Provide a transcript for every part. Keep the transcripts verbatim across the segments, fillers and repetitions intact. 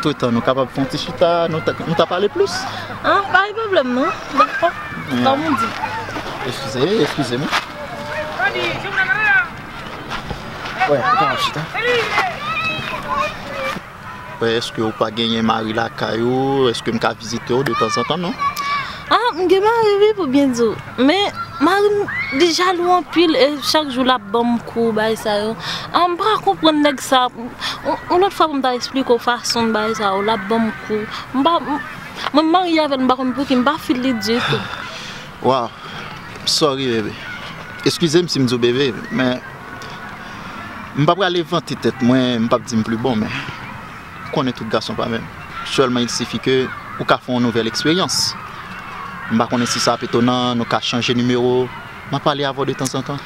Antretan, nou kapab fè yon ti chita, nou ta, nou ta pale plis. An, pa gen pwoblèm non. Dakò. Kòm ou di. Eskize, eskize m. Wè, nou kapab chita. Wè, èske ou pa genyen mari lakay ou? Èske m ka vizite w de tanzantan, non? Ah, m gen mari, wi, pou byen di w. Men, mari m, li jalou anpil e chak jou l ap ban m kou, bagay sa yo. Ah, m pa konprann nèg sa. Yon, yon lòt fwa pou m ta esplike w fason bagay sa yo, l ap ban m kou. M pa, m, mwen m marye avè l, m pa konn pouki, m pa feel li ditou. Wow. Sorry, bebe. Eskize m si m di w bebe, men m pa prale vante tèt mwen, m p ap di m pli bon, men ou konnen tout gason pa menm. Sèlman, il sifi ke ou ka fè yon nouvèl eksperyans. M pa konnen si sa ap etonan, nou ka chanje nimewo. M ap pale avè w de tanzantan.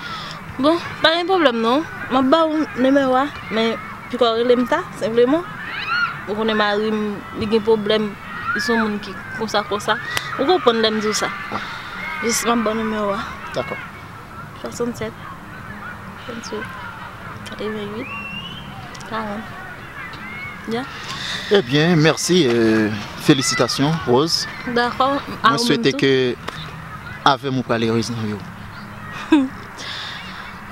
Bon, pa gen pwoblèm non. M ap ba w nimewo a, men piko rele m ta, senpleman. Ou konnen mari m, li gen pwoblèm, li se yon moun ki konsa, konsa. Ou konprann lè m di w sa. Jis m ap ba w nimewo a. Dakò. Swasannsèt, venntuit, katreventuit, karant. Ya. Ebyen, mèsi, euh, felisitasyon, Rose. Dakò, a ou menm tou. Mwen swete ke avè m ou pral erez nan vi w.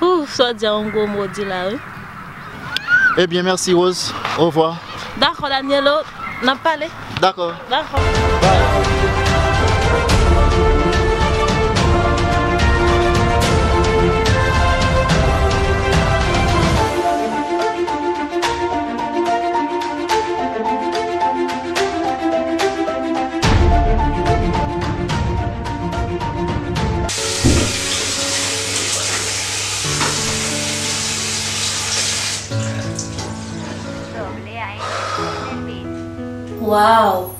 Ouf, sa w di a yon gwo mo w di la, wi. Ebyen, mèsi, Rose. Ovwa. Dakò, Danielo. N ap pale. Dakò. Dakò. Wow!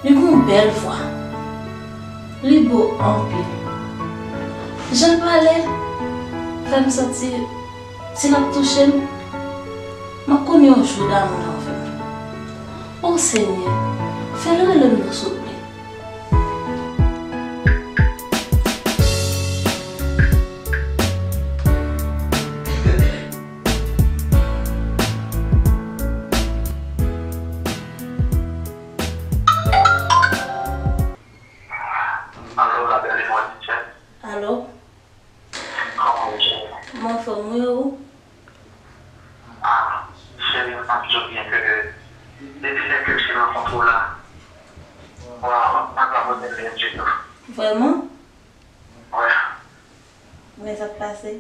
Li gon bèl vwa. Li bo anpil. Jan l pale fè m santi si l ap touche m, m ap konnen yon jou damou nan vi m. O Senyè, fè l rele m non, souple. Alo, la belle demoiselle. Alo. Kòman ou ye? Mwen anfòm, wi, ou? Ah, cheri, m ap di w byen ke depi lè ke m fin rankontre w la, waw, m pa ka abandone l ditou. Vrèman? Wi. Men sa k pase?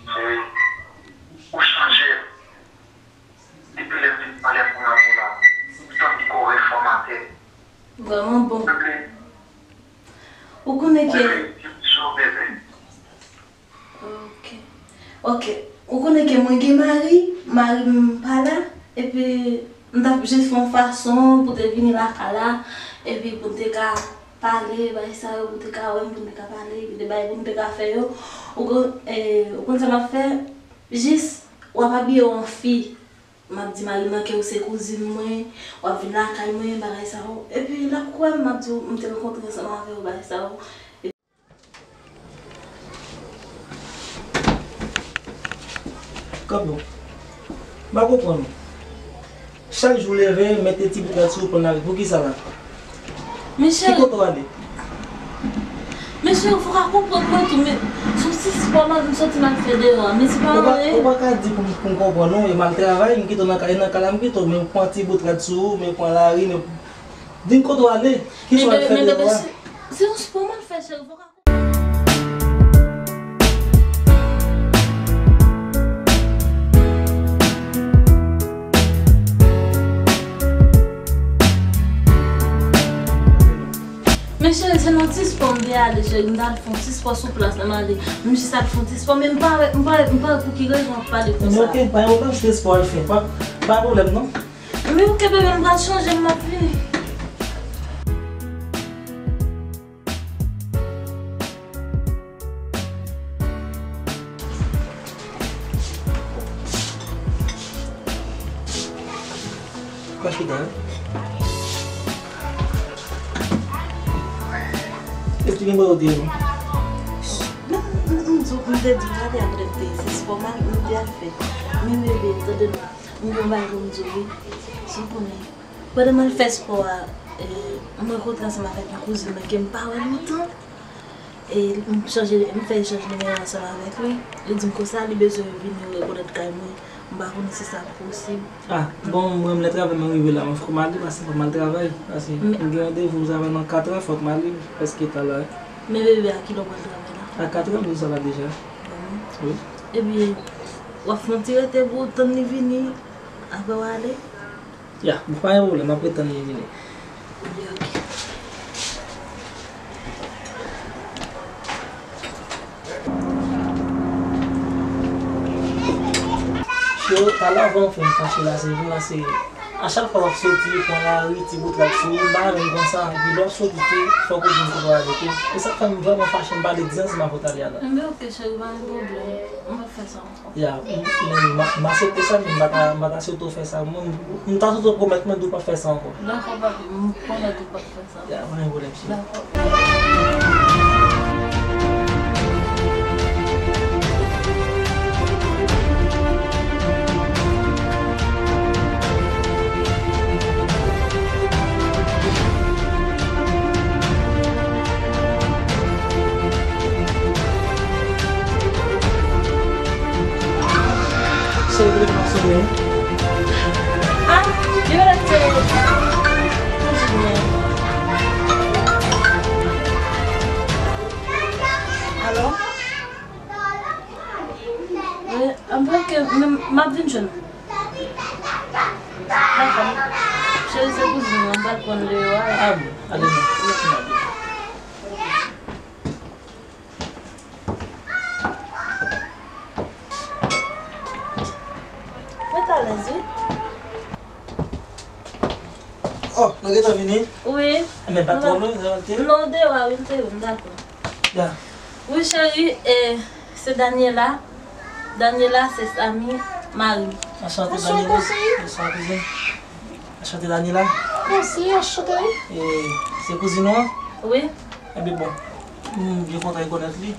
Cheri, ou chanje. Depi lè m vin pale avè w la, m santi ke w refòmate. Vrèman bon. Ou konnen ke... Ok. Ok. Ou konnen ke mwen gen mari, mari m pa la, epi m t ap jis fè yon fason pou te vini lakay la, epi pou n te ka pale, bagay sa yo, pou n te ka wè m, pou n te ka pale, epi de bagay pou n te ka fè yo. Ou konn, eh, ou konn sa m ap fè? Jis, w ap abiye w an fi. M ap di mari m ke ou se kouzin mwen, w ap vin lakay mwen, bagay sa yo. Epi l ap kwè m, m ap di w m te rankontre ansanm avè w, bagay sa yo. Kanpe w. M pa konprann ou. Chak jou w leve, mete ti bout rad sou ou, pran lari. Poukisa la? Ki kote w ale? Men cheri, fò w ka konprann mwen tou, men se yon ti spò m al, m soti m al fè deyò a, men se pa anyen. Ou pa ka di pou m, pou m konprann ou, e m al travay, m kite w nan kay, e nan kay la m kite w, men pran ti bout rad sou ou, men pran lari, men di m kote w ale, kisa w al fè deyò a? Se, se yon spò m al fè, cheri, fò w ka konprann. Men cheri, se nan ti spò m te ale, cheri, m t al fè yon ti spò sou plas la, m ale, m jis al fè yon ti spò, men m pa wè, m pa wè, m pa wè pou ki rezon w ap pale konsa. Men ok, pa gen pwoblèm, se ti spò w al fè, pa, pa pwoblèm non. Men ok bebe, m pral chanje, m ap vini. Kache dan. Èske gen bagay ou te ye non? Non, m, m, m, m te di w gade apre m te ye. Se spò m, m te al fè. Men bebe, tande non. M gen yon bagay pou m di w, wi. Sa w konnen, pandan m al fè spò a, e, m rankontre ansanm avèk yon kouzin mwen ke m pa wè lontan. E m chanje, m fè echanj nimewo ansanm avèk li. Li di m konsa li bezwen vini rekonèt kay mwen. M pa konnen si sa posib. Ah, bon, mwen, lè travay mwen rive la, mwen fòk m ale, paske fòk m al travay, paske m gen randevou travay nan kat è, fòk m ale, prèske ta la. Men bebe, a kilè w pral travay la? A kat è, m sot la deja. Bon. Wi. Ebyen, w ap fè yon ti rete pou w tann li vini, apre w ale? Ya, bon, pa gen pwoblèm, m ap ret tann li vini. Ebyen, oke. Cheri, talè avan w fè m fache la, se vre, paske a chak fwa w ap soti, pran lari, ti bout lòt sou ou, m pa renmen konsa, epi lè w ap soti tou, fòk ou di m kote w ale tou. E sa k fè m vrèman fache, m pa vle di ansanm avè w talè a la. Enben, oke, cheri, pa gen pwoblèm. M p ap fè sa ankò. Ya, m, m, m, m aksepte sa, men m pa ta, m pa ta swete w fè sa. Mwen, m, m ta swete w pwomèt mwen di w p ap fè sa ankò. Dakò, papi, m pwomèt ou p ap fè sa. Ya, pa gen pwoblèm, cheri. Dakò. Cheri, telefòn ap sonnen. Ah, yo rete. Alo? Wi, m ap vin jwenn ou. Dakò. Cheri, se kouzin mwen, m pral pran l deyò a. Ah bon, ale non. Mwen t alèz, wi. Oh, nou gentan vini? Wi. Enben, pa twò lwen, sa te? Non, deyò a, wi, m te wè, m dakò. Ya. Wi, cheri, e, se Daniela. Daniela, se Samy, mari m. Anchante, Daniela. Bonswa, kouzin. Anchante, Daniela. Mèsi, anchante. E, se kouzin ou an? Wi. Enben, bon, m byen kontan rekonèt li.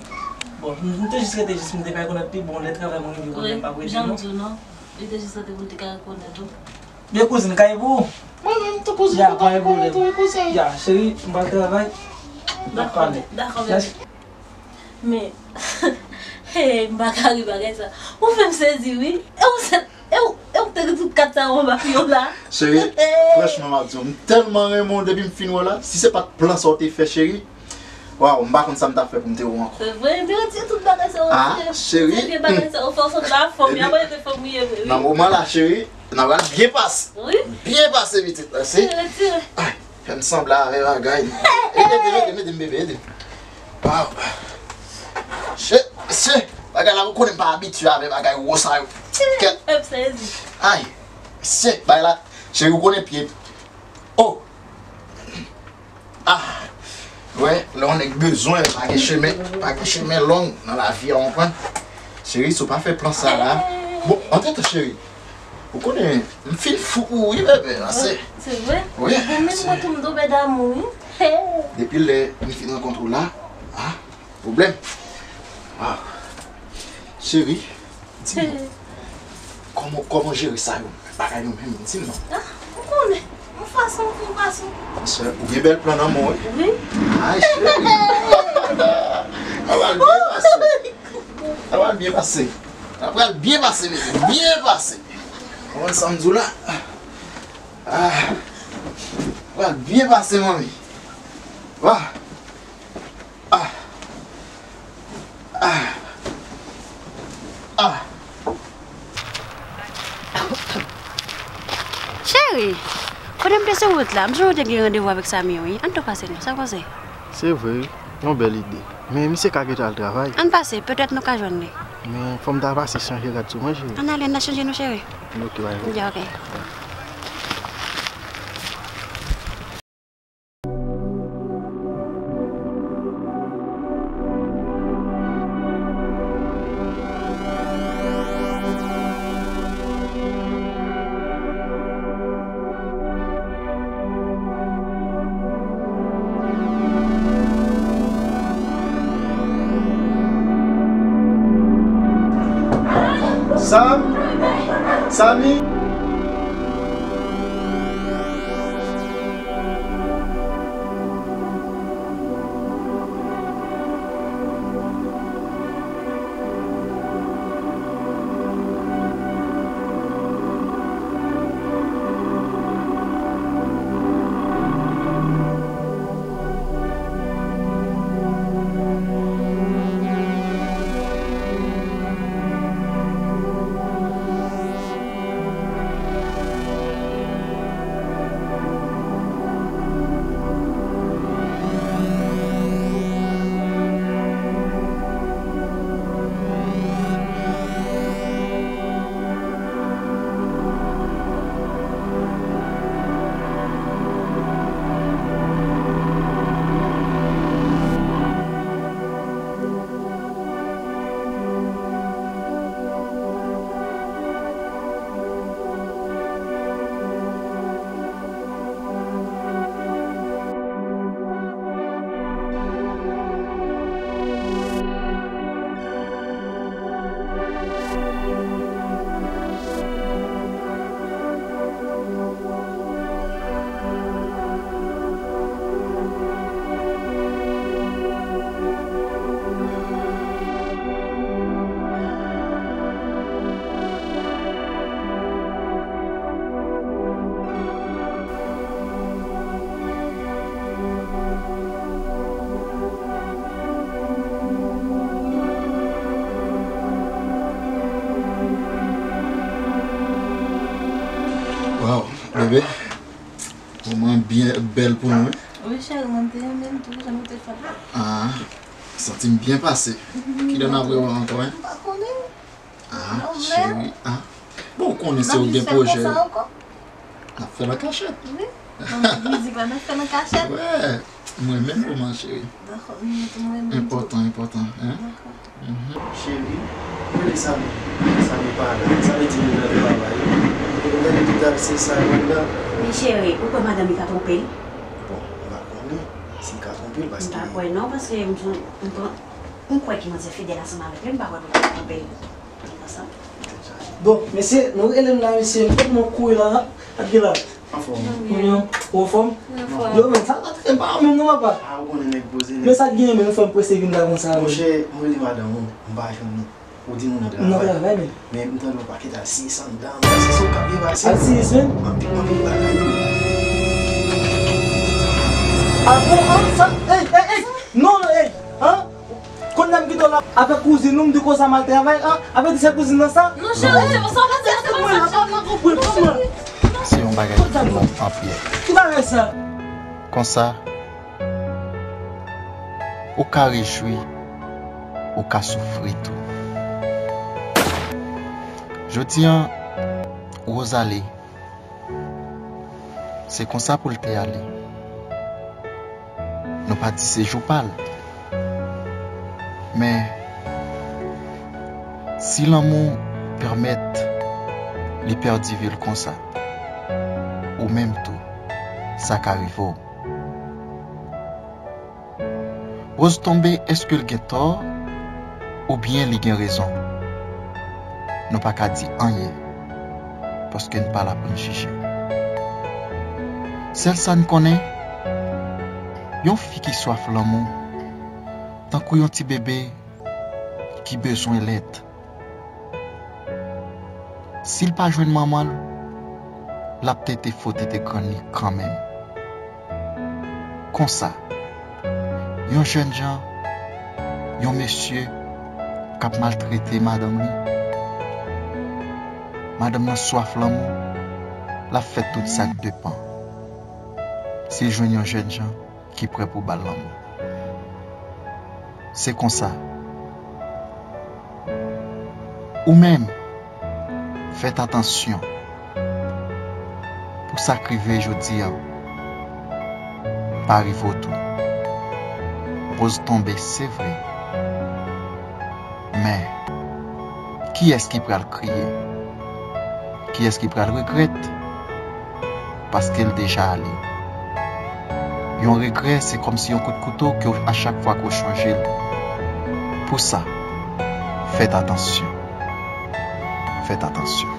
Bon, m, m te jis rete jis, m te ka rekonèt li. Bon, lè travay mwen rive, konnen m p ap rete, non. Wi, jan m di w, non. Li te jis rete pou l te ka rekonèt ou. Byen, kouzin, kay pou ou? Mwen menm tou, kouzin, ya, mwen pa gen pwoblèm. Tou, kouzin. Ya, cheri, m pral travay. N ap pale. Dakò, bebe. Men, hey, m pa ka ri bagay sa. Ou fè m sezi, wi. E ou se, e ou, e ou te gen tout kat sa yo anba pye w la? Cheri, franchman, m ap di w, m tèlman renmen w depi m fin wè w la. Si se pa t plan sa w te fè, cheri, waw, m pa konn sa m t ap fè pou m te wè w ankò. Se vre, epi retire tout bagay sa yo, retire. Ah, cheri. Retire vye bagay sa yo, fè w santi la fanmi, apre te fanmi ye vre, wi. Nan moman la, cheri, n a pral byen pase. Wi. Byen pase, pitit la, se. Retire, retire. Ay, fè m sanble avè bagay. Ede m, ede m, ede m, bebe, ede m. Waw. Che, mesye, bagay la, ou konnen m pa abitye avè bagay wo sa yo. Kèt. Pèp sezi. Ay, mesye, bagay la, cheri, ou konnen pye. Oh. Ah, wè, lè yon nèg bezwen, pa gen chemen, pa gen chemen long nan lavi a, w konprann? Cheri, si w pa fè plan sa la. Bon, antretan, cheri, ou konnen, m fin fou pou ou, wi, bebe, ase. Se vre? Wi. Bon, menm mwen tou, m tonbe damou, wi. Depi lè m fin rankontre w la, ah, pwoblèm. Ah, cheri, di m non. Kòman, kòman w jere sa yo? Bagay yo menm, di m non. Ah, ou konnen. Yon fason, yon fason. Monchè, ou gen bèl plan nan men w, wi. Wi. Ay, cheri. Sa pral byen pase. Sa pral byen pase. Sa pral byen pase, mesye. Byen pase. Ou konprann sa m di w la? Ah. Sa pral byen pase, manmi. Wah. Ah. Ah. Ah. Cheri, kote m te sou wout la, m sonje w te gen randevou avèk Samy, wi. Ann tou pase non, sa w panse? Se vre, wi. Yon bèl ide. Men misye ka gentan al travay. Ann pase, petèt nou ka jwenn li. Men fò m ta pase chanje rad sou mwen, cheri. Ann ale, n a chanje nou, cheri. Ok, bye. Ya, ok. Sam, Samy. Byen bèl pou nou, wi. Wi, cheri, mwen te renmen l tou, jan nou te fè l. Ah, santi m byen pase. Kilè n ap rewè ankò, en? M pa konnen. Ah, cheri, ah. Bon, ou konnen si w gen pwojè. N ap fè l an kachèt. Wi. Nan mizik la, n ap fè l an kachèt. Wè, mwen menm ou, ma chérie. Dakò, m tou mwen menm. Enpòtan, enpòtan, en? Dakò. Mhm. Cheri, rele Samy. Samy pa la. Sa vle di nou nan travay. Ou gade tout al se sa yo la. Men cheri, ou kwè madanm li ka twonpe l? Bon, m pa konnen si l ka twonpe l, paske m pa kwè non, paske m, m, m, m kwè ki manzè fidèl ansanm avèk li, m pa kwè pou l ka twonpe l. Li konsa. Bon, mesye, nou rele m la, mesye, m konn nou kouri la, ha? Sa k gen la? Anfòm. Ou anfòm? Yo, men, sa pa trè pa menm non, papa. Ah, ou konnen nèg poze, nèg. Men sa k gen, men nou fè m prese vin la konsa, men. Monchè, m rele madanm ou, m pa jwenn li. Ou di nou nan travay. Nan travay, men. Men m tande yon pakèt alsiyis anndan, m panse se ou k ap byen pase. Alsiyis, men? Anpil, anpil bagay, wi. Ah bon, ah, sa, ey, ey, ey, non, non, ey, ah? Kounye a m kite w la avèk kouzin ou, m di konsa m al travay, an, avèk ti sèl kouzin nan sa? Non, cheri, se pa sa, se pa sa, cheri. Se yon bagay ki bon anpil. Ki bagay sa? Konsa, ou ka rejwi, ou ka soufri tou. Jodi a, Rose ale. Se konsa pou l te ale. Nou pa di se jou pa l. Men, si lanmou pèmèt li pèdive l konsa, ou menm tou, sa ka rive w. Rose tonbe, èske l gen tò oubyen li gen rezon? Nou pa ka di anyen, paske n pa la pou n jije. Sèl sa n konnen, yon fi ki swaf lanmou, tankou yon ti bebe ki bezwen lèt. Si l pa jwenn manman l, l ap tete fo tete grann li kanmenm. Konsa, yon jènjan, yon mesye k ap maltrete madanm li. Madanm nan swaf lanmou, l ap fè tout sa k depann. Si l jwenn yon jènjan ki prè pou ba l lanmou. Se konsa. Ou menm, fèt atansyon pou sa k rive jodi a pa rive w tou. Rose tonbe, se vre. Men, kiyès ki pral kriye? Kiyès ki pral regrèt? Paske l deja ale. Yon regrè, se kòmsi yon kout kouto ke w, a chak fwa ke w chonje l. Pou sa, fèt atansyon. Fèt atansyon.